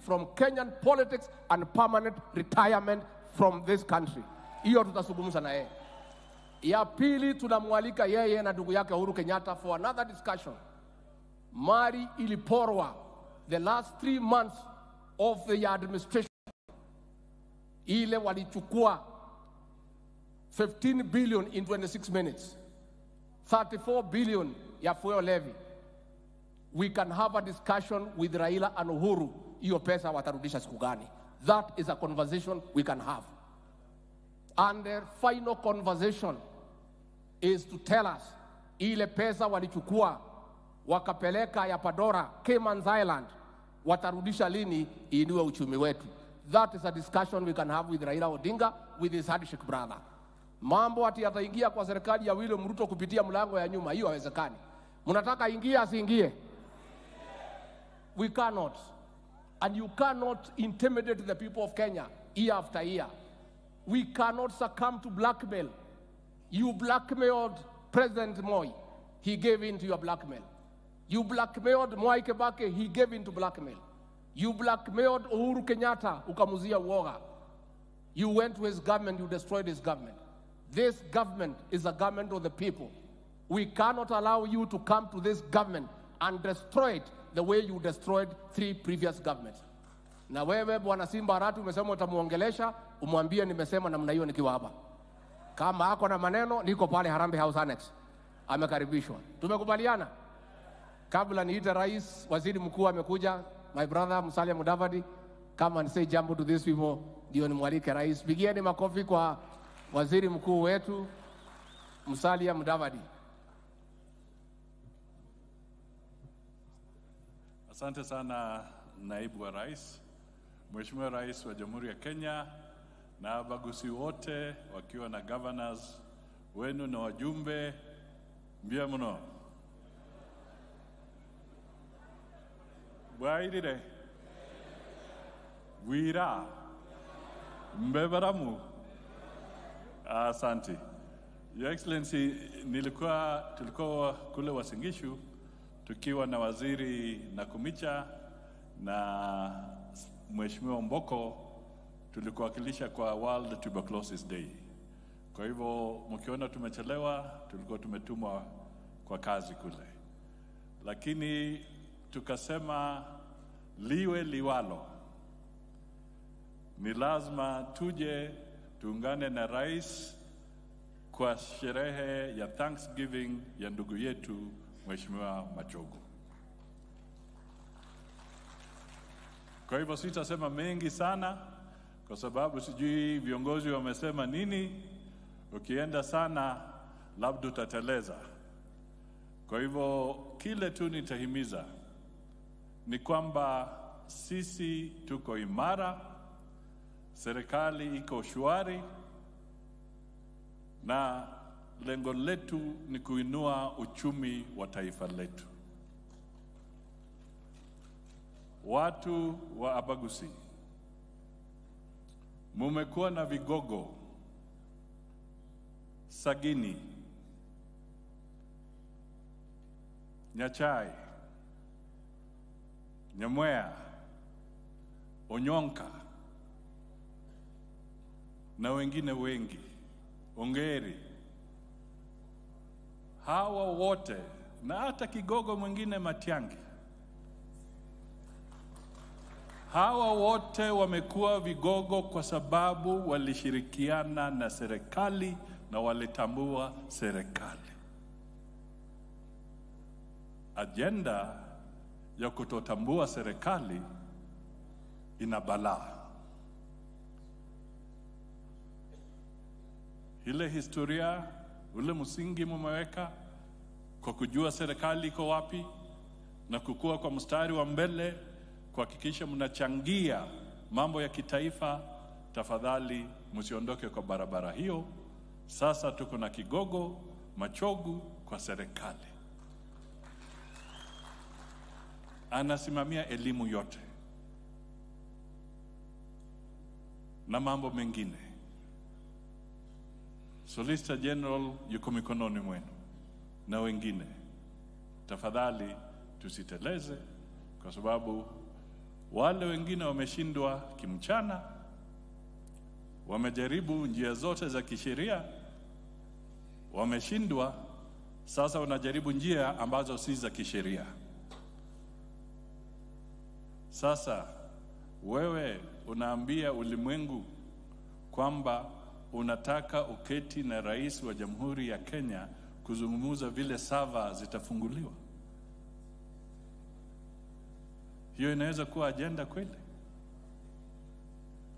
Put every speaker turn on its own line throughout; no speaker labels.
from Kenyan politics and permanent retirement from this country. Hiyo tutazungumza na yeye. Ya pili, tunamwalika yeye na ndugu yake Uhuru Kenyatta for another discussion. Mali iliporwa the last 3 months of the administration. Ile walichukua 15 billion in 26 minutes. 34 billion ya fuel levy. We can have a discussion with Raila and Uhuru. Hiyo pesa watarudisha siku gani? That is a conversation we can have. And the final conversation is to tell us ile pesa walichukua wakapeleka ya Pandora, Cayman Island, watarudisha lini iinue uchumi wetu? That is a discussion we can have with Raila Odinga, with his handshake brother. Mambo ati ataingia kwa serikali ya William Ruto kupitia mlango ya nyuma, hiyo haiwezekani. Mnataka ingie asiingie? We cannot. And you cannot intimidate the people of Kenya year after year. We cannot succumb to blackmail. You blackmailed President Moi. He gave in to your blackmail. You blackmailed Mwai Kibaki. He gave in to blackmail. You blackmailed Uhuru Kenyatta, ukamuzia uoga. You went to his government, you destroyed his government. This government is a government of the people. We cannot allow you to come to this government and destroy it the way you destroyed 3 previous governments. Na wewe Bwana Simba Arati umesema utamuongelesha, umwambie nimesema namna hiyo nikiwa hapa. Kama ako na maneno, niko pale Harambee House Annex. Amekaribishwa. Tumekubaliana? Kabla niite rais, waziri mkuu amekuja, my brother Musalia Mudavadi, come and say jambo to these people, ndio nimwalike rais. Pigieni makofi kwa waziri mkuu wetu Musalia Mudavadi.
Asante sana naibu wa rais, Mheshimiwa Rais wa Jamhuri ya Kenya na bagusi wote wakiwa na governors wenu na wajumbe, mbia mno. Bwairire. Wira. Mbebaramu. Asante. Your Excellency, tulikuwa kule Uasin Gishu tukiwa na Waziri Nakhumicha na Mheshimiwa Mboko, tulikuwakilisha kwa World Tuberculosis Day. Kwa hivyo mkiona tumechelewa, tulikuwa tumetumwa kwa kazi kule. Lakini tukasema liwe liwalo, ni lazima tuje tuungane na rais kwa sherehe ya Thanksgiving ya ndugu yetu Mheshimiwa Machogu. Kwa hivyo sitasema mengi sana kwa sababu sijui viongozi wamesema nini. Ukienda sana labda utateleza. Kwa hivyo kile tu nitahimiza ni kwamba sisi tuko imara, serikali iko shwari, na lengo letu ni kuinua uchumi wa taifa letu. Watu wa Abagusi, mumekuwa na vigogo Sagini, Nyachai, Nyamwea, Onyonka na wengine wengi, Ongeri. Hawa wote na hata kigogo mwingine Matiang'i, hawa wote wamekuwa vigogo kwa sababu walishirikiana na serikali na walitambua serikali. Agenda ya kutotambua serikali ina balaa. Ile historia, ule msingi mumeweka kwa kujua serikali iko wapi na kukua kwa mstari wa mbele kuhakikisha mnachangia mambo ya kitaifa, tafadhali msiondoke kwa barabara hiyo. Sasa tuko na kigogo Machogu kwa serikali. Anasimamia elimu yote na mambo mengine. Solicitor General yuko mikononi mwenu na wengine. Tafadhali tusiteleze, kwa sababu Wale wengine wameshindwa kimchana, wamejaribu njia zote za kisheria, wameshindwa. Sasa wanajaribu njia ambazo si za kisheria. Sasa wewe unaambia ulimwengu kwamba unataka uketi na rais wa Jamhuri ya Kenya kuzungumza vile sava zitafunguliwa. Hiyo inaweza kuwa agenda kweli?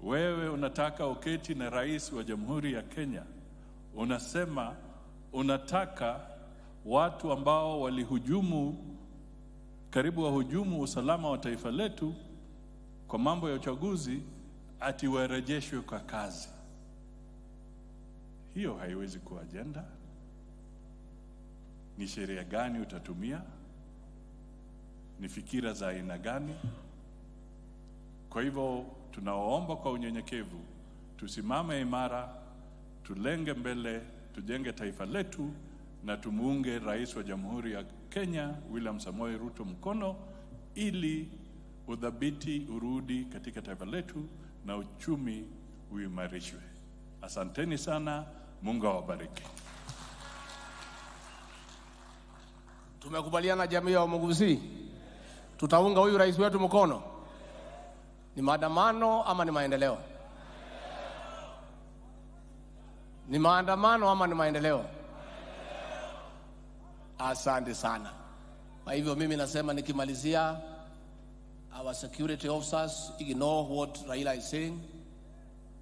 Wewe unataka uketi na rais wa Jamhuri ya Kenya, unasema unataka watu ambao walihujumu, karibu wahujumu usalama wa taifa letu kwa mambo ya uchaguzi, ati warejeshwe kwa kazi. Hiyo haiwezi kuwa agenda. Ni sheria gani utatumia? Ni fikira za aina gani? Kwa hivyo tunawaomba kwa unyenyekevu, tusimame imara, tulenge mbele, tujenge taifa letu na tumuunge rais wa Jamhuri ya Kenya William Samoei Ruto mkono ili udhabiti urudi katika taifa letu na uchumi uimarishwe. Asanteni sana, Mungu awabariki.
Tumekubaliana jamii ya Mugusi, tutaunga huyu rais wetu mkono. Ni maandamano ama ni maendeleo? Ni maandamano ama ni maendeleo? Asante sana. Kwa hivyo mimi nasema nikimalizia, our security officers ignore what Raila is saying.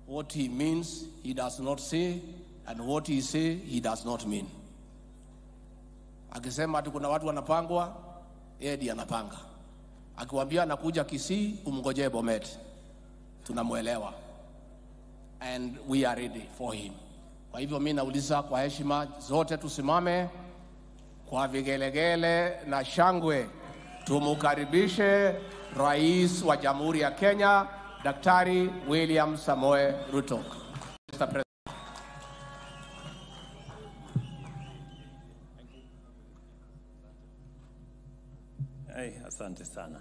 What he means, he does not say, and what he say, he does not mean. Akisema ati kuna watu wanapangwa, yeye ndiye anapanga. Akiwaambia anakuja Kisii, umngojee Bomet. Tunamuelewa. And we are ready for him. Kwa hivyo mimi nauliza kwa heshima zote tusimame kwa vigelegele na shangwe tumukaribishe Rais wa Jamhuri ya Kenya, Daktari William Samoei Ruto. Mr. President.
Hey, asante sana.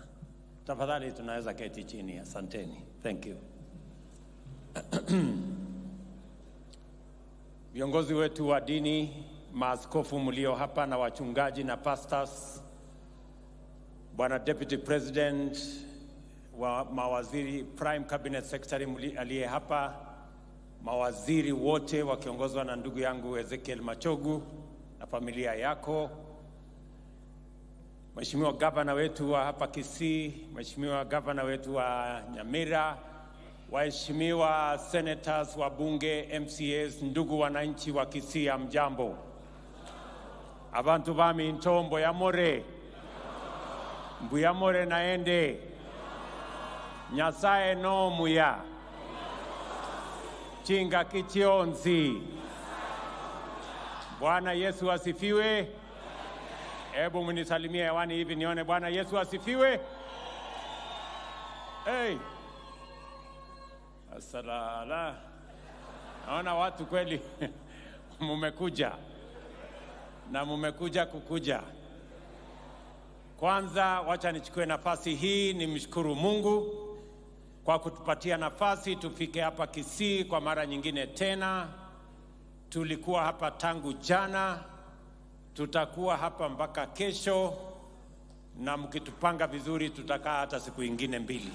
Tafadhali tunaweza keti chini. Asanteni. Thank you. Viongozi wetu wa dini, maaskofu mlio hapa na wachungaji na pastors, Bwana Deputy President, wa mawaziri, Prime Cabinet Secretary aliye hapa, mawaziri wote wakiongozwa na ndugu yangu Ezekiel Machogu na familia yako, Mheshimiwa Governor wetu wa hapa Kisii, Mheshimiwa Governor wetu wa Nyamira, waheshimiwa senators, wabunge, MCAs, ndugu wananchi wa Kisii, hamjambo. Abantu bami ntombo ya more. Mbuyamore naende. Nyasaye no muya. Chinga kichionzi. Bwana Yesu asifiwe. Hebu mnisalimie hewani hivi nione. Bwana Yesu asifiwe. Hey. Asalala. Naona watu kweli mumekuja. Na mumekuja kukuja. Kwanza wacha nichukue nafasi hii nimshukuru Mungu kwa kutupatia nafasi tufike hapa Kisii kwa mara nyingine tena. Tulikuwa hapa tangu jana, tutakuwa hapa mpaka kesho, na mkitupanga vizuri tutakaa hata siku ingine mbili.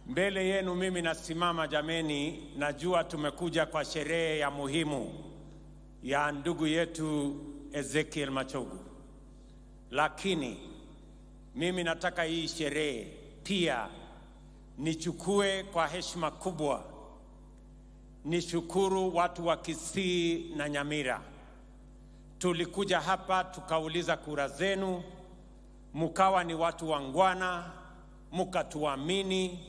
Mbele yenu mimi nasimama jameni, najua tumekuja kwa sherehe ya muhimu ya ndugu yetu Ezekiel Machogu. Lakini mimi nataka hii sherehe pia nichukue kwa heshima kubwa, nishukuru watu wa Kisii na Nyamira. Tulikuja hapa tukauliza kura zenu, mukawa ni watu wangwana, mukatuamini,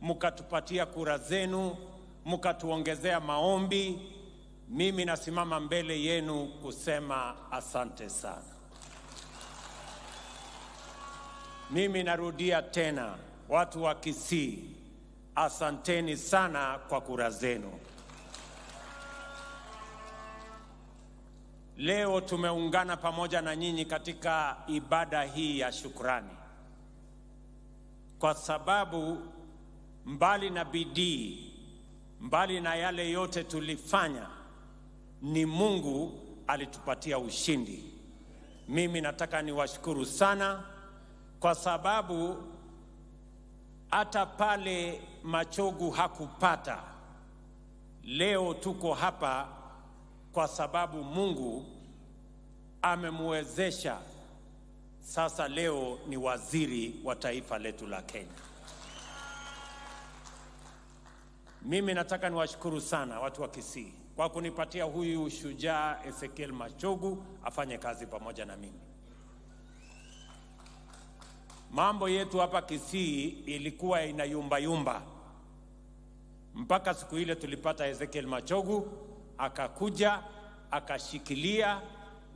mukatupatia kura zenu, mukatuongezea maombi. Mimi nasimama mbele yenu kusema asante sana. Mimi narudia tena, watu wa Kisii, asanteni sana kwa kura zenu. Leo tumeungana pamoja na nyinyi katika ibada hii ya shukrani. kwa sababu mbali na bidii, mbali na yale yote tulifanya, ni Mungu alitupatia ushindi. Mimi nataka niwashukuru sana kwa sababu hata pale Machogu hakupata, leo tuko hapa kwa sababu Mungu amemwezesha. Sasa leo ni waziri wa taifa letu la Kenya. Mimi nataka niwashukuru sana watu wa Kisii kwa kunipatia huyu shujaa Ezekiel Machogu afanye kazi pamoja na mimi. Mambo yetu hapa Kisii ilikuwa inayumba yumba mpaka siku ile tulipata Ezekiel Machogu, akakuja akashikilia,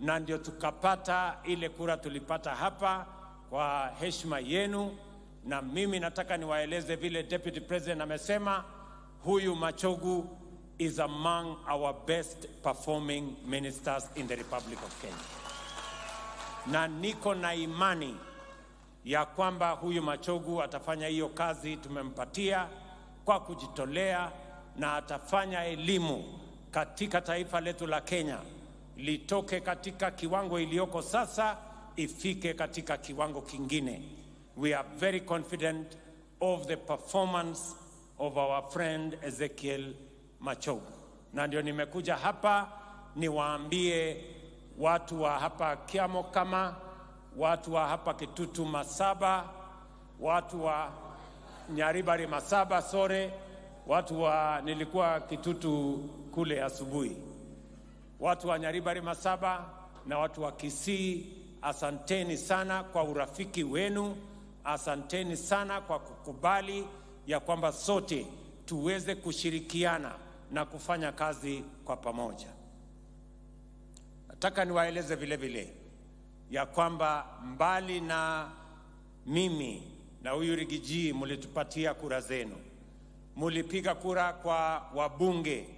na ndio tukapata ile kura tulipata hapa kwa heshima yenu. Na mimi nataka niwaeleze vile Deputy President amesema, huyu Machogu is among our best performing ministers in the Republic of Kenya. Na niko na imani ya kwamba huyu Machogu atafanya hiyo kazi tumempatia kwa kujitolea, na atafanya elimu katika taifa letu la Kenya litoke katika kiwango iliyoko sasa ifike katika kiwango kingine. We are very confident of the performance of our friend Ezekiel Machogu. Na ndio nimekuja hapa niwaambie watu wa hapa Kiamokama, watu wa hapa Kitutu Masaba, watu wa Nyaribari Masaba, sore, watu wa, nilikuwa Kitutu kule asubuhi, watu wa Nyaribari Masaba na watu wa Kisii, asanteni sana kwa urafiki wenu, asanteni sana kwa kukubali ya kwamba sote tuweze kushirikiana na kufanya kazi kwa pamoja. Nataka niwaeleze vile vile ya kwamba mbali na mimi na huyu Rigiji mlitupatia kura zenu, mulipiga kura kwa wabunge,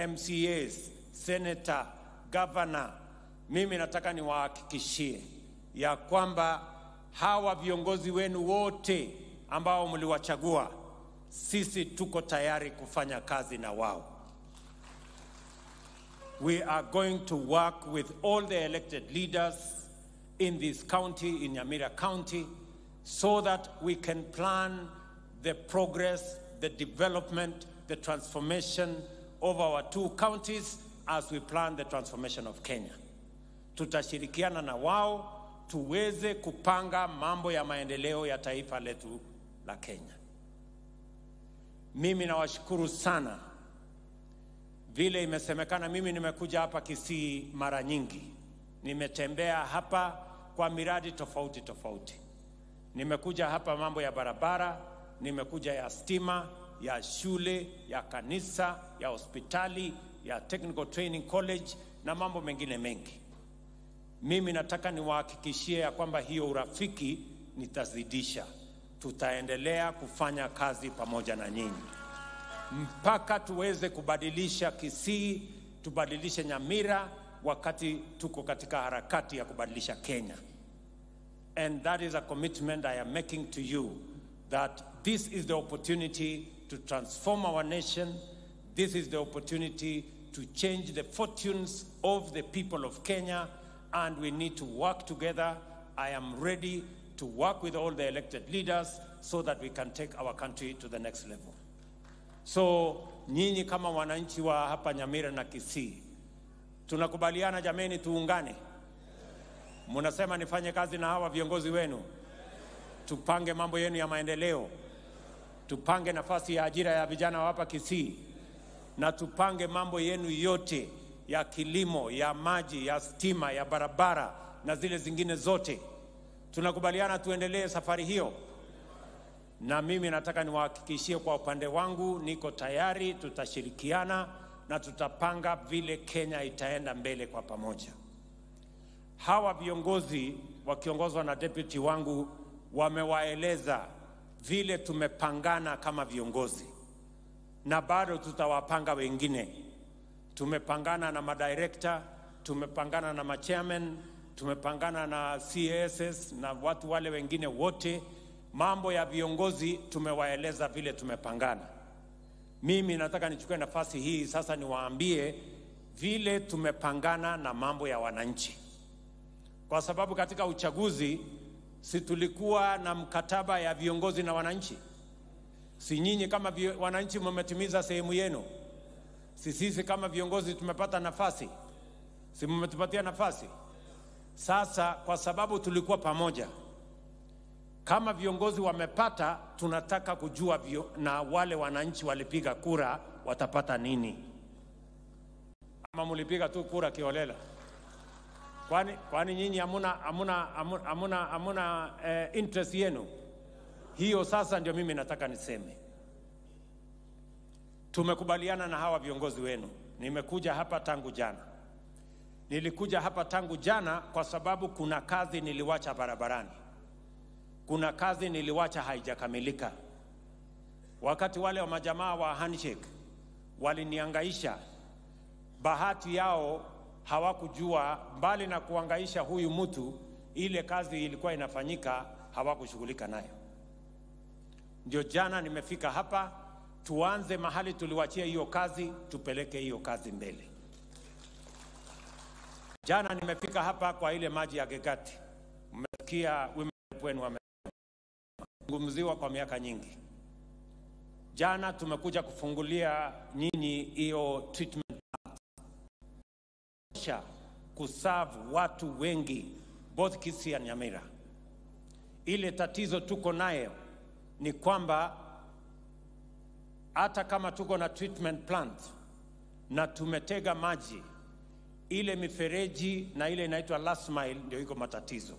MCAs, senator, governor. Mimi nataka niwahakikishie ya kwamba hawa viongozi wenu wote ambao mliwachagua, sisi tuko tayari kufanya kazi na wao. We are going to work with all the elected leaders in this county, in Nyamira County, so that we can plan the progress, the development, the transformation of our two counties as we plan the transformation of Kenya. Tutashirikiana na wao tuweze kupanga mambo ya maendeleo ya taifa letu la Kenya. Mimi nawashukuru sana. Vile imesemekana, mimi nimekuja hapa Kisii mara nyingi. Nimetembea hapa kwa miradi tofauti tofauti. Nimekuja hapa mambo ya barabara, nimekuja ya stima, ya shule, ya kanisa, ya hospitali, ya Technical Training College na mambo mengine mengi. Mimi nataka niwahakikishie ya kwamba hiyo urafiki nitazidisha. Tutaendelea kufanya kazi pamoja na nyinyi mpaka tuweze kubadilisha Kisii, tubadilishe Nyamira, wakati tuko katika harakati ya kubadilisha Kenya. And that is a commitment I am making to you, that this is the opportunity to transform our nation. This is the opportunity to change the fortunes of the people of Kenya, and we need to work together. I am ready to work with all the elected leaders so that we can take our country to the next level. So, nyinyi kama wananchi wa hapa Nyamira na Kisii, tunakubaliana jameni, tuungane? Munasema nifanye kazi na hawa viongozi wenu, tupange mambo yenu ya maendeleo, tupange nafasi ya ajira ya vijana wa hapa Kisii, na tupange mambo yenu yote ya kilimo, ya maji, ya stima, ya barabara na zile zingine zote. Tunakubaliana tuendelee safari hiyo? Na mimi nataka niwahakikishie kwa upande wangu niko tayari, tutashirikiana na tutapanga vile Kenya itaenda mbele kwa pamoja. Hawa viongozi wakiongozwa na deputy wangu wamewaeleza vile tumepangana kama viongozi, na bado tutawapanga wengine. Tumepangana na madirector, tumepangana na machairman, tumepangana na CASS na watu wale wengine wote. Mambo ya viongozi tumewaeleza vile tumepangana. Mimi nataka nichukue nafasi hii sasa niwaambie vile tumepangana na mambo ya wananchi, kwa sababu katika uchaguzi si tulikuwa na mkataba ya viongozi na wananchi? Si nyinyi kama wananchi mmetimiza sehemu yenu? Si sisi kama viongozi tumepata nafasi? Si mmetupatia nafasi? Sasa kwa sababu tulikuwa pamoja, kama viongozi wamepata, tunataka kujua na wale wananchi walipiga kura watapata nini? Ama mulipiga tu kura kiholela? Kwani nyinyi hamuna interest yenu? Hiyo sasa ndio mimi nataka niseme. Tumekubaliana na hawa viongozi wenu. Nimekuja hapa tangu jana. Nilikuja hapa tangu jana kwa sababu kuna kazi niliwacha barabarani. Kuna kazi niliwacha haijakamilika. Wakati wale wa majamaa wa handshake waliniangaisha, bahati yao hawakujua, mbali na kuangaisha huyu mtu, ile kazi ilikuwa inafanyika hawakushughulika nayo. Ndio jana nimefika hapa, tuanze mahali tuliwachia hiyo kazi, tupeleke hiyo kazi mbele. Jana nimefika hapa kwa ile maji ya Gegati. Mmesikia women wenu wamezungumziwa kwa miaka nyingi. Jana tumekuja kufungulia nyinyi hiyo treatment plant. Kuserve watu wengi both Kisii na Nyamira. Ile tatizo tuko nayo ni kwamba hata kama tuko na treatment plant na tumetega maji, ile mifereji na ile inaitwa last mile ndio iko matatizo.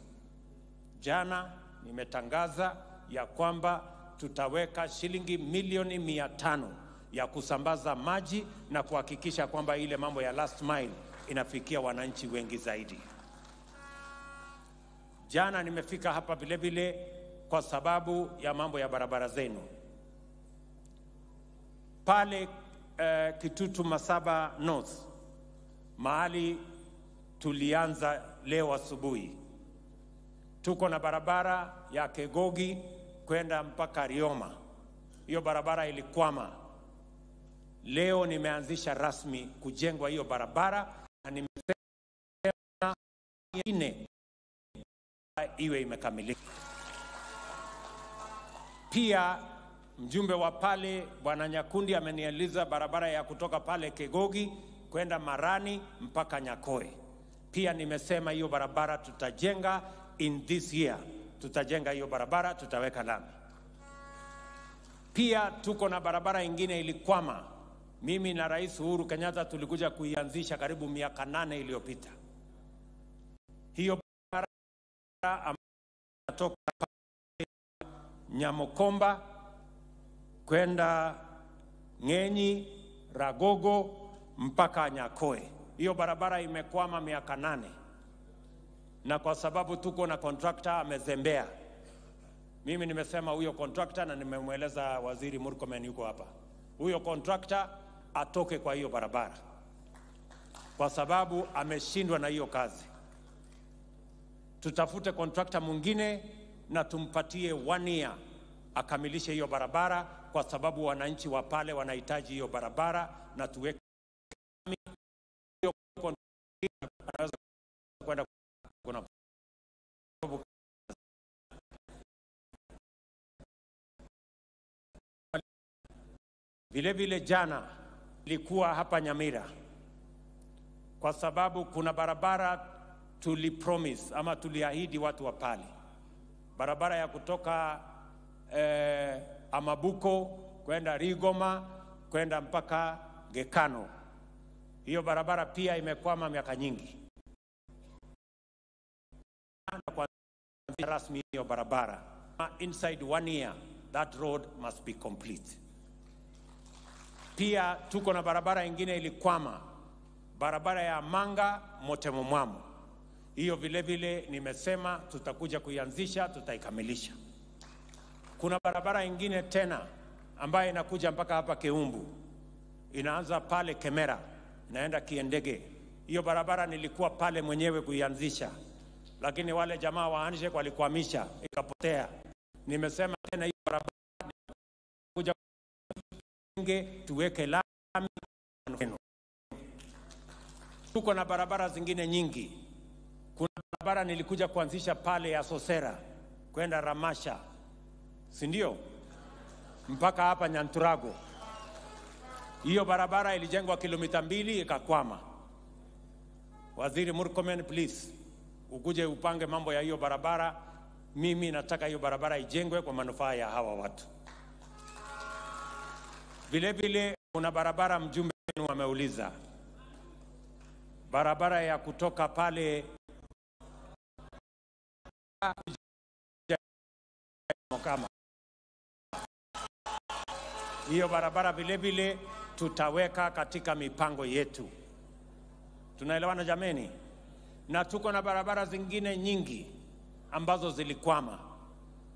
Jana nimetangaza ya kwamba tutaweka shilingi milioni 500 ya kusambaza maji na kuhakikisha kwamba ile mambo ya last mile inafikia wananchi wengi zaidi. Jana nimefika hapa vile vile kwa sababu ya mambo ya barabara zenu. Pale Kitutu Masaba North, mahali tulianza leo asubuhi, tuko na barabara ya Kegogi kwenda mpaka Rioma. Hiyo barabara ilikwama. Leo nimeanzisha rasmi kujengwa hiyo barabara na nimesema 4 iwe imekamilika. Pia mjumbe wa pale Bwana Nyakundi amenieleza barabara ya kutoka pale Kegogi kwenda Marani mpaka Nyakoe. Pia nimesema hiyo barabara tutajenga in this year. Tutajenga hiyo barabara, tutaweka lami. Pia tuko na barabara ingine ilikwama. Mimi na Rais Uhuru Kenyatta tulikuja kuianzisha karibu miaka 8 iliyopita. Hiyo barabara inatoka Nyamokomba kwenda Ngenyi, Ragogo mpaka Nyakoe. Hiyo barabara imekwama miaka 8. Na kwa sababu tuko na contractor amezembea. Mimi nimesema huyo contractor, na nimemweleza Waziri Murkomen yuko hapa, huyo contractor atoke kwa hiyo barabara kwa sababu ameshindwa na hiyo kazi. Tutafute contractor mwingine na tumpatie 1 year akamilishe hiyo barabara, kwa sababu wananchi wa pale wanahitaji hiyo barabara, na tuweke hiyo contractor anaweza kwenda kuna. Vile vile jana nilikuwa hapa Nyamira kwa sababu kuna barabara tulipromise ama tuliahidi watu wa pale, barabara ya kutoka Amabuko kwenda Rigoma kwenda mpaka Gekano. Hiyo barabara pia imekwama miaka nyingi. Kwa rasmi hiyo barabara, inside 1 year that road must be complete. Pia tuko na barabara ingine ilikwama, barabara ya Manga Motemomwamo. Hiyo vile vile nimesema tutakuja kuianzisha, tutaikamilisha. Kuna barabara ingine tena ambayo inakuja mpaka hapa Keumbu, inaanza pale Kemera inaenda Kiendege. Hiyo barabara nilikuwa pale mwenyewe kuianzisha, lakini wale jamaa wa handshake walikwamisha, ikapotea. Nimesema tena hiyo barabara kuja tuweke lami. Tuko na barabara zingine nyingi. Kuna barabara nilikuja kuanzisha pale ya Sosera kwenda Ramasha, si ndio? Mpaka hapa Nyanturago. Hiyo barabara ilijengwa kilomita 2 ikakwama. Waziri Murkomen, please, ukuje upange mambo ya hiyo barabara. Mimi nataka hiyo barabara ijengwe kwa manufaa ya hawa watu. Vile vile kuna barabara mjumbe wenu ameuliza. Barabara ya kutoka pale Mokama. Hiyo barabara vile vile tutaweka katika mipango yetu. Tunaelewana jameni? Na tuko na barabara zingine nyingi ambazo zilikwama.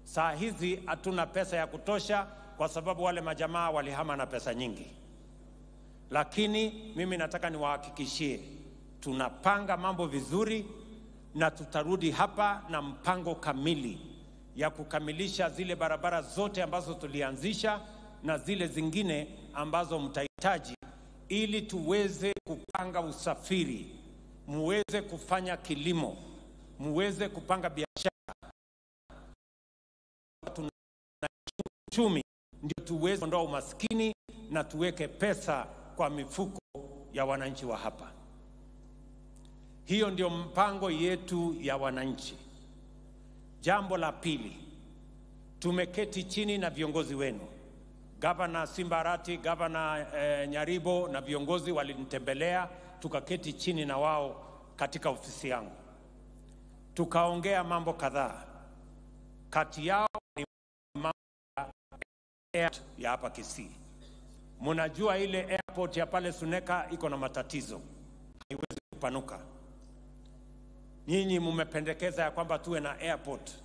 Saa hizi hatuna pesa ya kutosha kwa sababu wale majamaa walihama na pesa nyingi. Lakini mimi nataka niwahakikishie tunapanga mambo vizuri na tutarudi hapa na mpango kamili ya kukamilisha zile barabara zote ambazo tulianzisha na zile zingine ambazo mtahitaji, ili tuweze kupanga usafiri, muweze kufanya kilimo, muweze kupanga biashara, tuna uchumi, ndio tuweze kuondoa umaskini na tuweke pesa kwa mifuko ya wananchi wa hapa. Hiyo ndio mpango yetu ya wananchi. Jambo la pili, tumeketi chini na viongozi wenu. Governor Simba Arati, Governor Nyaribo na viongozi walinitembelea, tukaketi chini na wao katika ofisi yangu. Tukaongea mambo kadhaa. Kati yao ni mambo ya hapa Kisii. Mnajua ile airport ya pale Suneka iko na matatizo, haiwezi kupanuka. Nyinyi mmependekeza ya kwamba tuwe na airport.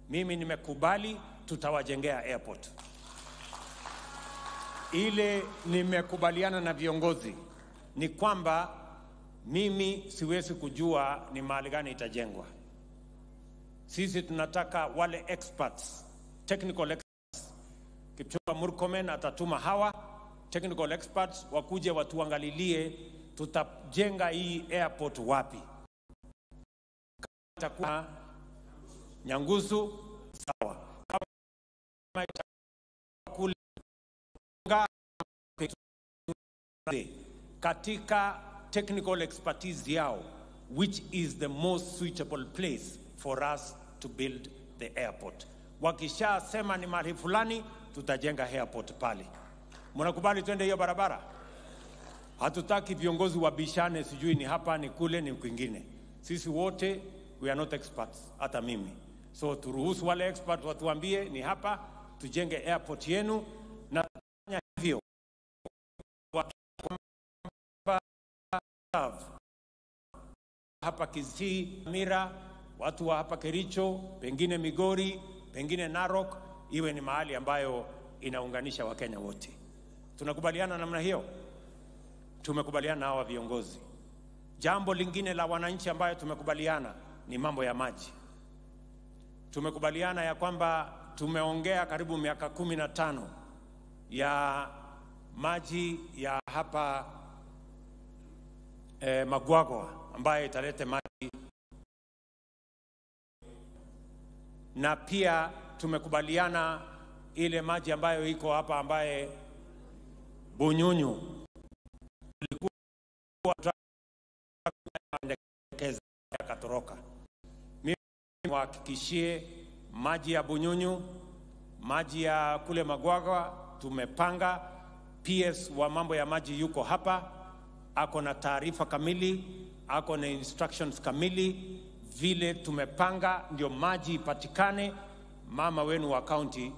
Mimi nimekubali, tutawajengea airport. Ile nimekubaliana na viongozi ni kwamba mimi siwezi kujua ni mahali gani itajengwa. Sisi tunataka wale experts, technical experts. Kipchumba Murkomen atatuma hawa technical experts wakuje watuangalilie tutajenga hii airport wapi. Itakuwa Nyangusu, sawa. Kama itakuwa katika technical expertise yao, which is the most suitable place for us to build the airport. Wakisha sema ni mahali fulani, tutajenga airport pale. Mnakubali twende hiyo barabara? Hatutaki viongozi wabishane, sijui ni hapa ni kule ni kwingine. Sisi wote we are not experts, hata mimi. So turuhusu wale experts watuambie ni hapa, tujenge airport yenu, na tufanya hivyo hapa Kisii, Mira, watu wa hapa Kericho, pengine Migori, pengine Narok, iwe ni mahali ambayo inaunganisha Wakenya wote. Tunakubaliana namna hiyo? Tumekubaliana na hawa viongozi. Jambo lingine la wananchi ambayo tumekubaliana ni mambo ya maji. Tumekubaliana ya kwamba tumeongea karibu miaka 15 ya maji ya hapa Magwagwa ambayo italete maji, na pia tumekubaliana ile maji ambayo iko hapa ambaye Bunyunyu ilikuwa katoroka. Mimi wahakikishie maji ya Bunyunyu, maji ya kule Magwagwa tumepanga. PS wa mambo ya maji yuko hapa, ako na taarifa kamili, ako na instructions kamili vile tumepanga ndio maji ipatikane. Mama wenu wa county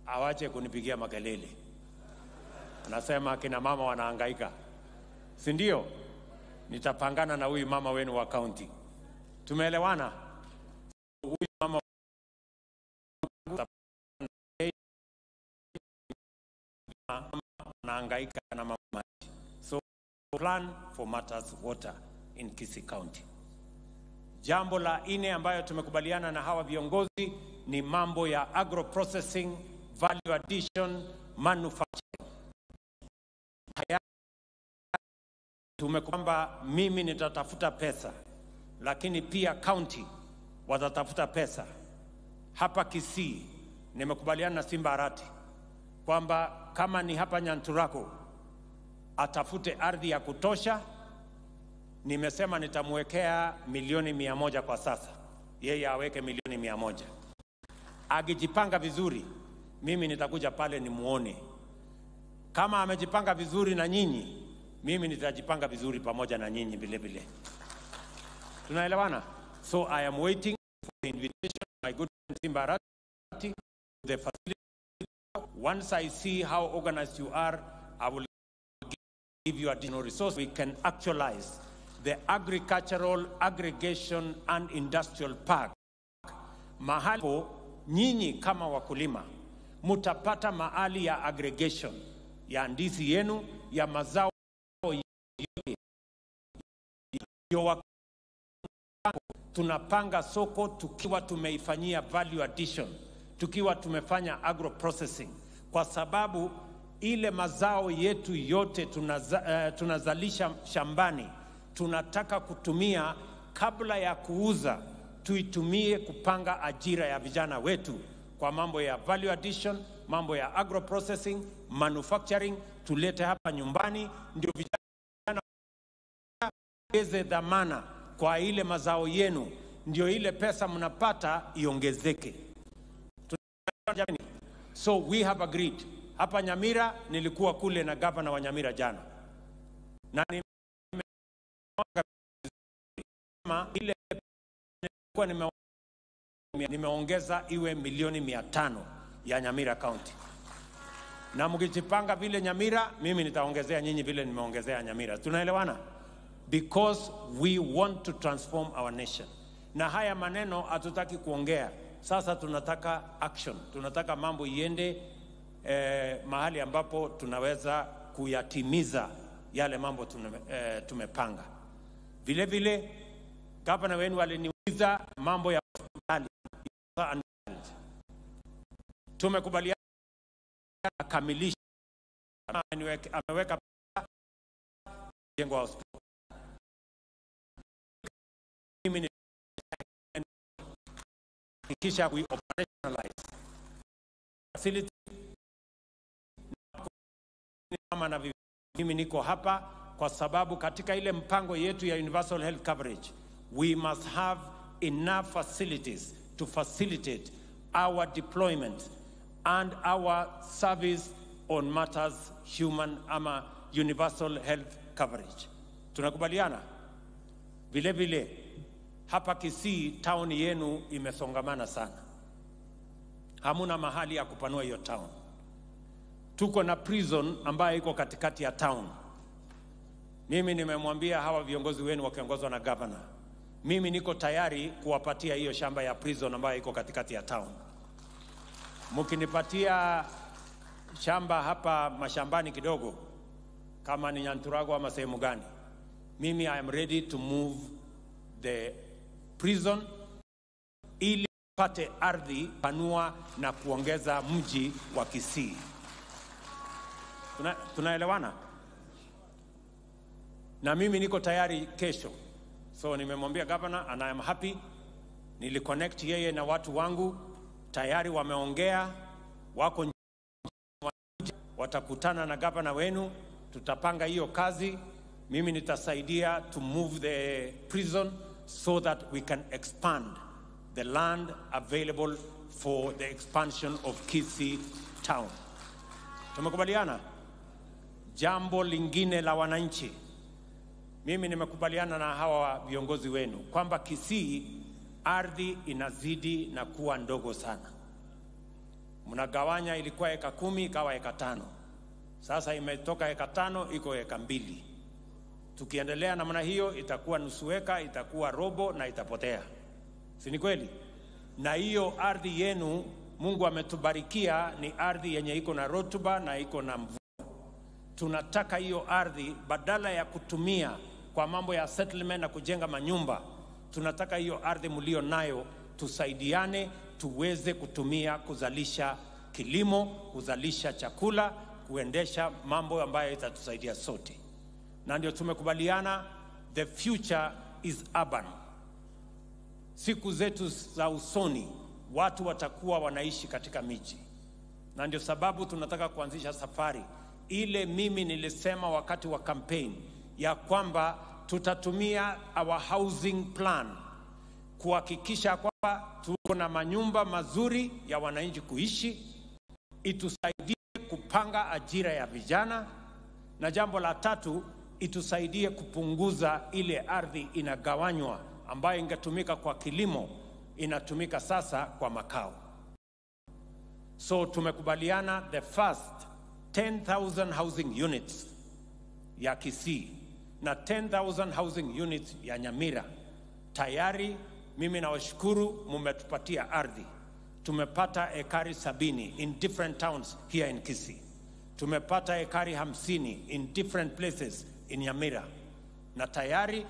awache kunipigia makelele. Anasema kina mama wanahangaika, si ndio? Nitapangana na huyu mama wenu wa county. Tumeelewana? Huyu mama anahangaika na maji. So plan for matters water in Kisii County. Jambo la nne ambayo tumekubaliana na hawa viongozi ni mambo ya agro processing, value addition, manufacturing. Tumekwamba mimi nitatafuta pesa, lakini pia county watatafuta pesa. Hapa Kisii nimekubaliana na Simba Arati kwamba kama ni hapa Nyanturako atafute ardhi ya kutosha. Nimesema nitamwekea 100,000,000 kwa sasa, yeye aweke 100,000,000. Akijipanga vizuri, mimi nitakuja pale nimuone. Kama amejipanga vizuri na nyinyi, mimi nitajipanga vizuri pamoja na nyinyi vile vile. Tunaelewana? So I am waiting for the invitation of my good friend Simba Arati, the facility. Once I see how organized you are, I will give you additional resources. We can actualize the agricultural aggregation and industrial park. Mahali nyinyi kama wakulima mutapata mahali ya aggregation ya ndizi yenu, ya mazao yote. Tunapanga soko tukiwa tumeifanyia value addition, tukiwa tumefanya agro processing, kwa sababu ile mazao yetu yote tunazalisha shambani tunataka kutumia kabla ya kuuza, tuitumie kupanga ajira ya vijana wetu kwa mambo ya value addition, mambo ya agro processing, manufacturing, tulete hapa nyumbani ndio vijana waweze dhamana kwa ile mazao yenu, ndio ile pesa mnapata iongezeke. So we have agreed. Hapa Nyamira nilikuwa kule na governor wa Nyamira jana, na ile nilikuwa nimeongeza iwe 500,000,000 ya Nyamira County. Na mkijipanga vile Nyamira, mimi nitaongezea nyinyi vile nimeongezea Nyamira. Tunaelewana? Because we want to transform our nation. Na haya maneno hatutaki kuongea. Sasa tunataka action. Tunataka mambo iende mahali ambapo tunaweza kuyatimiza yale mambo tumepanga. Vile vile gavana wenu aliniuliza mambo ya hospitali. Tumekubaliana akamilisha, ameweka jengo la hospitali. Mimi kisha we operationalize facility. Na mimi niko hapa kwa sababu katika ile mpango yetu ya universal health coverage we must have enough facilities to facilitate our deployment and our service on matters human ama universal health coverage. Tunakubaliana? Vile vile hapa Kisii town yenu imesongamana sana. Hamuna mahali ya kupanua hiyo town. Tuko na prison ambayo iko katikati ya town. Mimi nimemwambia hawa viongozi wenu wakiongozwa na governor, mimi niko tayari kuwapatia hiyo shamba ya prison ambayo iko katikati ya town. Mkinipatia shamba hapa mashambani kidogo, kama ni Nyanturago ama sehemu gani, mimi I am ready to move the prison ili pate ardhi panua na kuongeza mji wa Kisii. Tunaelewana? Na mimi niko tayari kesho. So nimemwambia governor and I am happy. Niliconnect yeye na watu wangu, tayari wameongea, wako watakutana na governor wenu, tutapanga hiyo kazi. Mimi nitasaidia to move the prison so that we can expand the land available for the expansion of Kisii town. Tumekubaliana? Jambo lingine la wananchi, mimi nimekubaliana na hawa viongozi wenu kwamba Kisii ardhi inazidi na kuwa ndogo sana. Mnagawanya, ilikuwa eka 10 ikawa eka 5. Sasa imetoka eka 5 iko eka 2. Tukiendelea namna hiyo itakuwa nusu eka, itakuwa robo na itapotea. Si ni kweli? Na hiyo ardhi yenu Mungu ametubarikia ni ardhi yenye iko na rotuba na iko na mvua. Tunataka hiyo ardhi badala ya kutumia kwa mambo ya settlement na kujenga manyumba, tunataka hiyo ardhi mlio nayo tusaidiane, tuweze kutumia kuzalisha kilimo, kuzalisha chakula, kuendesha mambo ambayo itatusaidia sote. Na ndio tumekubaliana, the future is urban. Siku zetu za usoni watu watakuwa wanaishi katika miji. Na ndio sababu tunataka kuanzisha safari ile mimi nilisema wakati wa campaign ya kwamba tutatumia our housing plan kuhakikisha kwamba tuko na manyumba mazuri ya wananchi kuishi, itusaidie kupanga ajira ya vijana, na jambo la tatu, itusaidie kupunguza ile ardhi inagawanywa ambayo ingetumika kwa kilimo inatumika sasa kwa makao. So tumekubaliana the first 10,000 housing units ya Kisii na 10,000 housing units ya Nyamira. Tayari mimi nawashukuru, mmetupatia ardhi. Tumepata ekari 70 in different towns here in Kisii. Tumepata ekari 50 in different places in Nyamira. Na tayari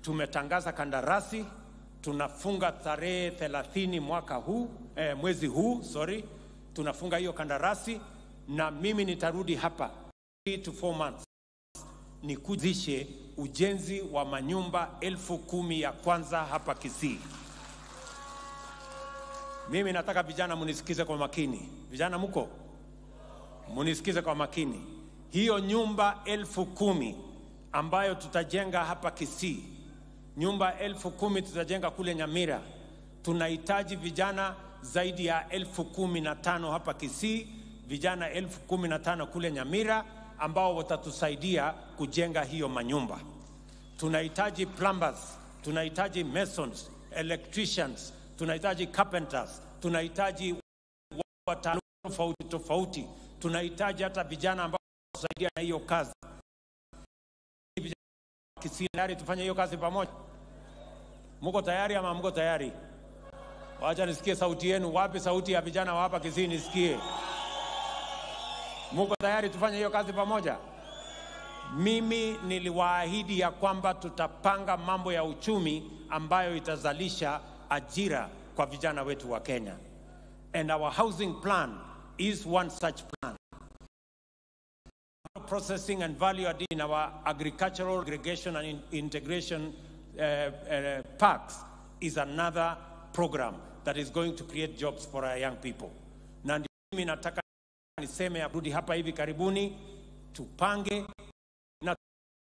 tumetangaza kandarasi, tunafunga tarehe 30 mwaka huu, mwezi huu, sorry, tunafunga hiyo kandarasi, na mimi nitarudi hapa 3 to 4 months nikuzishe ujenzi wa manyumba 10,000 ya kwanza hapa Kisii. Mimi nataka vijana munisikize kwa makini. Vijana muko? Munisikize kwa makini. Hiyo nyumba 10,000 ambayo tutajenga hapa Kisii, nyumba 10,000 tutajenga kule Nyamira, tunahitaji vijana zaidi ya 15,000 hapa Kisii, vijana 15,000 kule Nyamira ambao watatusaidia kujenga hiyo manyumba. Tunahitaji plumbers, tunahitaji masons, electricians, tunahitaji carpenters, tunahitaji wataalamu tofauti tofauti, tunahitaji hata vijana ambao watasaidia na hiyo kazi. Vijana Kisii tayari tufanye hiyo kazi pamoja? Mko tayari ama mko tayari? Wacha nisikie sauti yenu. Wapi sauti ya vijana wa hapa Kisii nisikie? Mko tayari tufanye hiyo kazi pamoja? Mimi niliwaahidi ya kwamba tutapanga mambo ya uchumi ambayo itazalisha ajira kwa vijana wetu wa Kenya. And our housing plan is one such plan. Processing and value adding in our agricultural aggregation and integration parks is another program that is going to create jobs for our young people. Na mimi nataka niseme ya rudi hapa hivi karibuni tupange na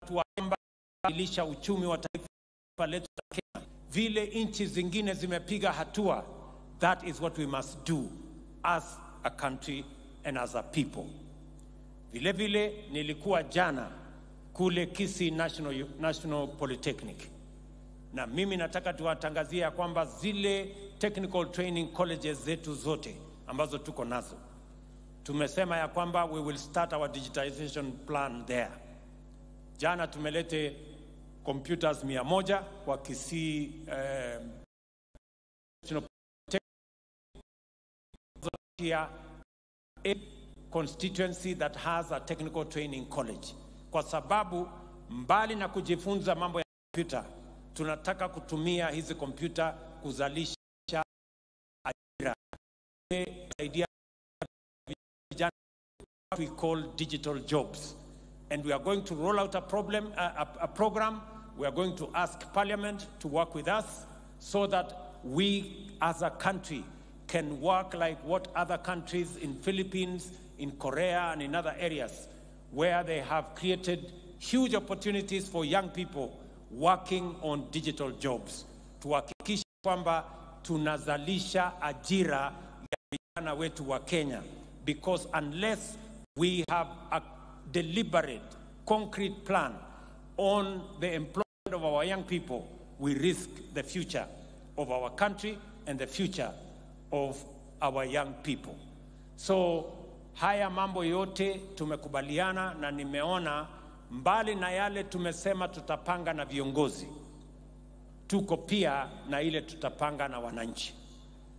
tuambadilisha uchumi wa taifa letu la Kenya. Vile nchi zingine zimepiga hatua, that is what we must do as a country and as a people. Vile vile nilikuwa jana kule Kisii National Polytechnic. Na mimi nataka tuwatangazie kwamba zile technical training colleges zetu zote ambazo tuko nazo, tumesema ya kwamba we will start our digitization plan there. Jana tumelete computers 100 kwa Kisii National Polytechnic, a constituency that has a technical training college. Kwa sababu mbali na kujifunza mambo ya computer, tunataka kutumia hizi kompyuta kuzalisha ajira. Idea we call digital jobs. And we are going to roll out a program. We are going to ask Parliament to work with us so that we as a country can work like what other countries in Philippines, in Korea, and in other areas where they have created huge opportunities for young people working on digital jobs. Tuhakikishe kwamba tunazalisha ajira ya vijana wetu wa Kenya, because unless we have a deliberate, concrete plan on the employment of our young people, we risk the future of our country and the future of our young people. So haya mambo yote tumekubaliana, na nimeona mbali na yale tumesema tutapanga na viongozi, tuko pia na ile tutapanga na wananchi,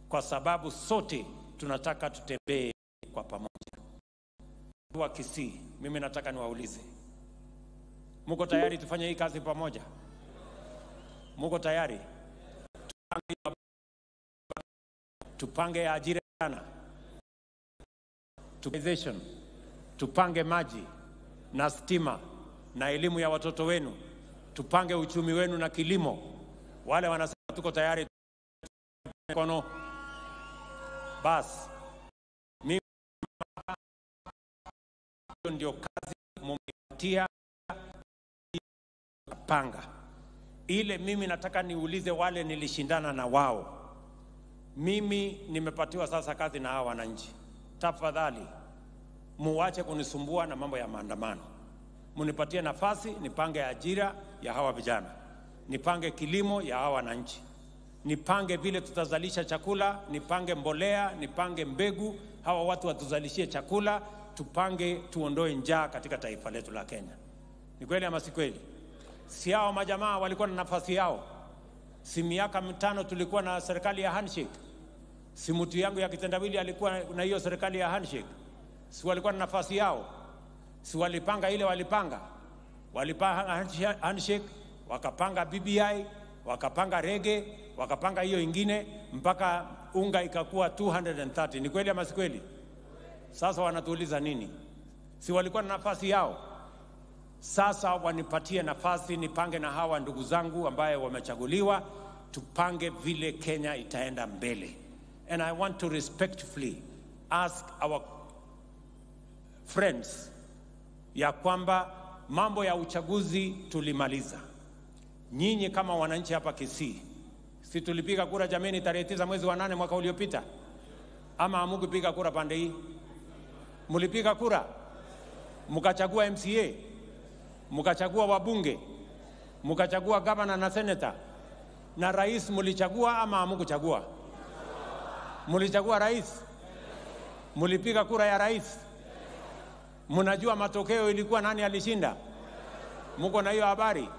kwa sababu sote tunataka tutembee kwa pamoja. Wa Kisii, mimi nataka niwaulize, mko tayari tufanye hii kazi pamoja? Mko tayari? Tupange ajira, tupange maji na stima na elimu ya watoto wenu, tupange uchumi wenu na kilimo. Wale wanasema tuko tayari kono, bas mimi ndio kazi mumepatia panga ile. Mimi nataka niulize wale nilishindana na wao. Mimi nimepatiwa sasa kazi na hawa wananchi. Tafadhali muache kunisumbua na mambo ya maandamano. Munipatie nafasi nipange ajira ya hawa vijana, nipange kilimo ya hawa wananchi, nipange vile tutazalisha chakula, nipange mbolea, nipange mbegu, hawa watu watuzalishie chakula, tupange tuondoe njaa katika taifa letu la Kenya. Ni kweli ama si kweli? Si hao majamaa walikuwa na nafasi yao? Si miaka 5 tulikuwa na serikali ya handshake? Si mtu yangu ya kitendawili alikuwa na hiyo serikali ya handshake? Si walikuwa na nafasi yao? Si walipanga ile walipanga? Walipanga handshake, wakapanga BBI, wakapanga rege, wakapanga hiyo ingine mpaka unga ikakuwa 230. Ni kweli ama si kweli? Sasa wanatuuliza nini? Si walikuwa na nafasi yao? Sasa wanipatie nafasi nipange na hawa ndugu zangu ambaye wamechaguliwa, tupange vile Kenya itaenda mbele. And I want to respectfully ask our friends ya kwamba mambo ya uchaguzi tulimaliza. Nyinyi kama wananchi hapa Kisii, si tulipiga kura jameni tarehe 9 mwezi wa 8 mwaka uliopita? Ama hamukupiga kura pande hii? Mulipiga kura? Mukachagua MCA, mukachagua wabunge, mukachagua gavana na senator, na rais mulichagua ama hamukuchagua? Mulichagua rais? Mulipiga kura ya rais? Mnajua matokeo ilikuwa nani alishinda? Muko na hiyo habari?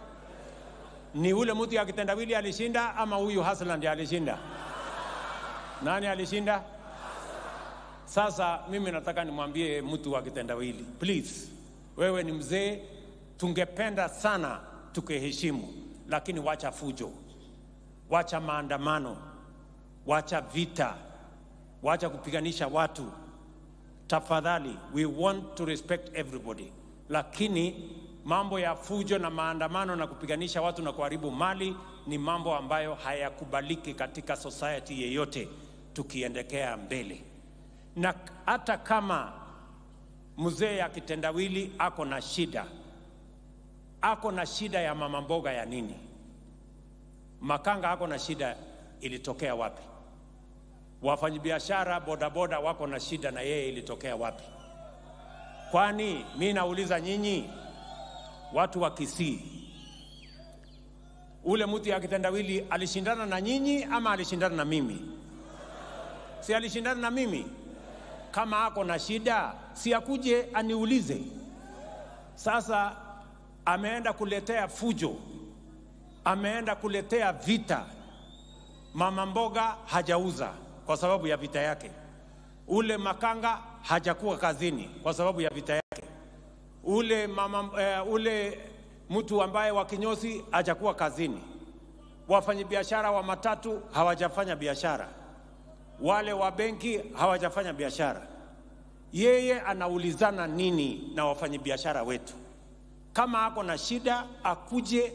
Ni ule mtu ya kitendawili alishinda ama huyu Hassan ndiye alishinda? Nani alishinda? Sasa mimi nataka nimwambie mtu wa kitendawili, please, wewe ni mzee, tungependa sana tukiheshimu, lakini wacha fujo, wacha maandamano, wacha vita, wacha kupiganisha watu. Tafadhali, we want to respect everybody, lakini mambo ya fujo na maandamano na kupiganisha watu na kuharibu mali ni mambo ambayo hayakubaliki katika society yeyote tukiendekea mbele. Na hata kama mzee ya kitendawili ako na shida, ako na shida ya mama mboga ya nini? Makanga ako na shida ilitokea wapi? Wafanyabiashara bodaboda wako na shida na yeye ilitokea wapi? Kwani mimi nauliza nyinyi watu wa Kisii, ule mtu ya kitendawili alishindana na nyinyi ama alishindana na mimi? Si alishindana na mimi? Kama ako na shida, si akuje aniulize. Sasa ameenda kuletea fujo, ameenda kuletea vita. Mama mboga hajauza kwa sababu ya vita yake. Ule makanga hajakuwa kazini kwa sababu ya vita yake. Ule mama, ule mtu ambaye wa kinyozi hajakuwa kazini. Wafanyabiashara wa matatu hawajafanya biashara. Wale wa benki hawajafanya biashara. Yeye anaulizana nini na wafanyabiashara wetu? Kama ako na shida akuje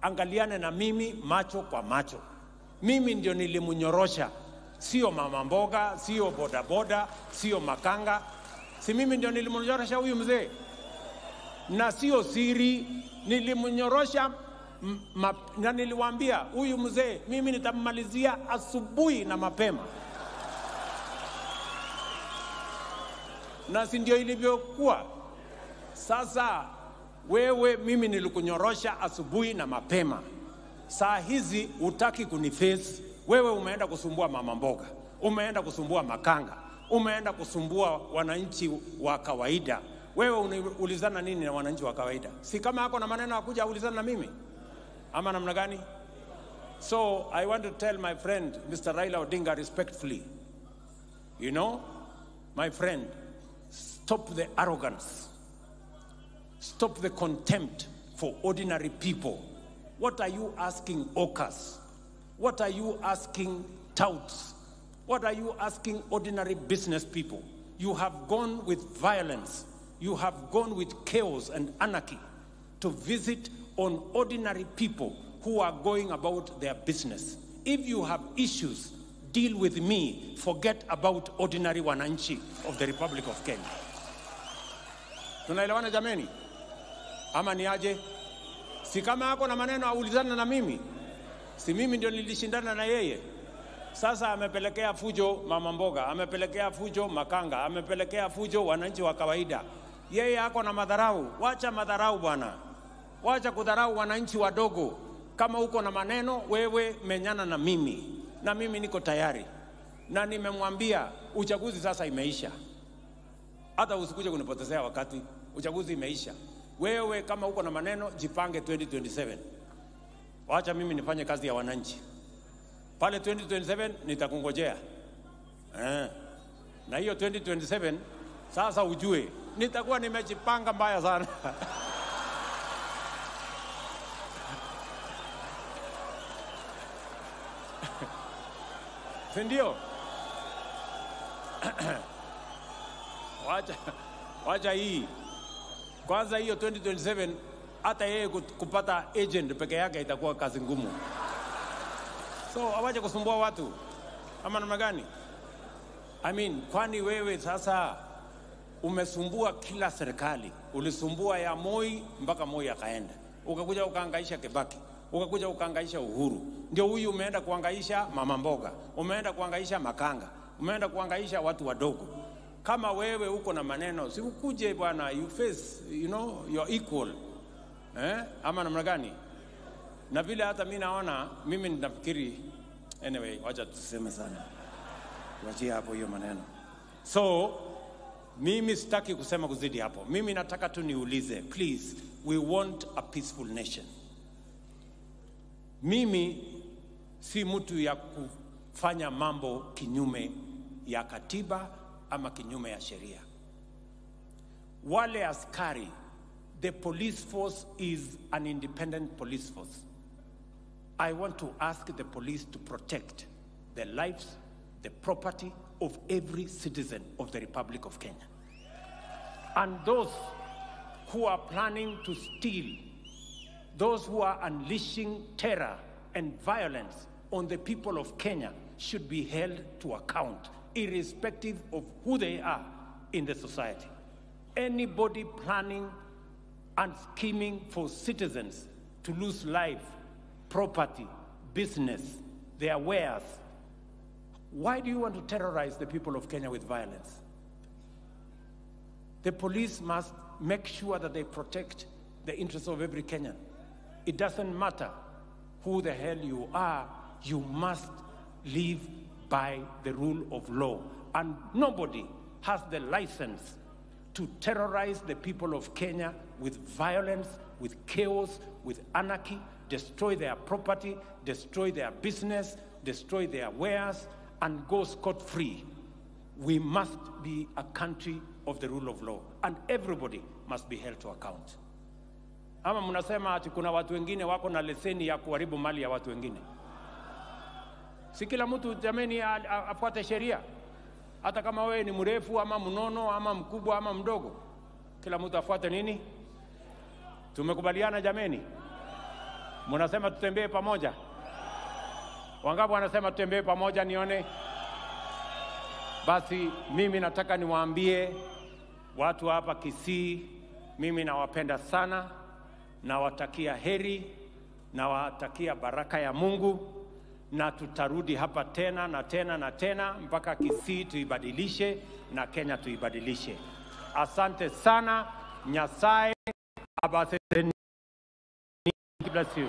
angaliane na mimi macho kwa macho. Mimi ndio nilimnyorosha, sio mama mboga, sio bodaboda, sio makanga. Si mimi ndio nilimnyorosha huyu mzee? Na sio siri, nilimnyorosha na niliwaambia huyu mzee mimi nitammalizia asubuhi na mapema. Na si ndio ilivyokuwa? Sasa wewe, mimi nilikunyorosha asubuhi na mapema. Saa hizi hutaki kuniface. Wewe umeenda kusumbua mama mboga, umeenda kusumbua makanga, umeenda kusumbua wananchi wa kawaida. Wewe unaulizana nini na wananchi wa kawaida? Si kama hako na maneno akuja ulizana na mimi ama namna gani? So I want to tell my friend Mr. Raila Odinga respectfully, you know, my friend, stop the arrogance. Stop the contempt for ordinary people. What are you asking hawkers? What are you asking touts? What are you asking ordinary business people? You have gone with violence. You have gone with chaos and anarchy to visit on ordinary people who are going about their business. If you have issues, deal with me. Forget about ordinary wananchi of the Republic of Kenya. Tunaelewana jameni? Ama ni aje? Si kama ako na maneno aulizana na mimi. Si mimi ndio nilishindana na yeye. Sasa amepelekea fujo mama mboga, amepelekea fujo makanga, amepelekea fujo wananchi wa kawaida. Yeye ako na madharau. Wacha madharau bwana. Wacha kudharau wananchi wadogo. Kama uko na maneno, wewe menyana na mimi. Na mimi niko tayari. Na nimemwambia uchaguzi sasa imeisha. Hata usikuje kunipotezea wakati, uchaguzi imeisha. Wewe kama uko na maneno, jipange 2027. Wacha mimi nifanye kazi ya wananchi. Pale 2027 nitakungojea. Na hiyo 2027 sasa ujue nitakuwa nimejipanga mbaya sana. Si ndio? Wacha hii. Kwanza hiyo 2027 hata yeye kupata agent peke yake itakuwa kazi ngumu. So awache kusumbua watu. Ama namna gani? I mean, kwani wewe sasa umesumbua kila serikali. Ulisumbua ya Moi mpaka Moi akaenda. Ukakuja ukahangaisha Kibaki. Ukakuja ukahangaisha Uhuru. Ndio huyu umeenda kuhangaisha mama mboga. Umeenda kuhangaisha makanga. Umeenda kuhangaisha watu wadogo. Kama wewe uko na maneno, si ukuje bwana, you face, you know, you're equal. Ama namna gani? Na vile hata mimi naona, mimi ninafikiri, anyway, wacha tuseme sana. Tuachie hapo hiyo maneno. So, mimi sitaki kusema kuzidi hapo. Mimi nataka tu niulize, please, we want a peaceful nation. Mimi si mtu ya kufanya mambo kinyume ya katiba ama kinyume ya sheria. Wale askari, the police force is an independent police force. I want to ask the police to protect the lives, the property of every citizen of the Republic of Kenya. And those who are planning to steal, those who are unleashing terror and violence on the people of Kenya should be held to account, irrespective of who they are in the society. Anybody planning and scheming for citizens to lose life, property, business, their wares, why do you want to terrorize the people of Kenya with violence? The police must make sure that they protect the interests of every Kenyan. It doesn't matter who the hell you are, you must live by the rule of law. And nobody has the license to terrorize the people of Kenya with violence, with chaos, with anarchy, destroy their property, destroy their business, destroy their wares, and go scot-free. We must be a country of the rule of law, and everybody must be held to account. Ama mnasema ati kuna watu wengine wako na leseni ya kuharibu mali ya watu wengine. Si kila mtu jameni afuate sheria. Hata kama wewe ni mrefu ama mnono ama mkubwa ama mdogo, kila mtu afuate nini? Tumekubaliana jameni? Mnasema tutembee pamoja? Wangapi wanasema tutembee pamoja nione? Basi mimi nataka niwaambie watu hapa Kisii, mimi nawapenda sana, nawatakia heri, nawatakia baraka ya Mungu, na tutarudi hapa tena na tena na tena mpaka Kisii tuibadilishe na Kenya tuibadilishe. Asante sana. Nyasaye abaseni. Bless you.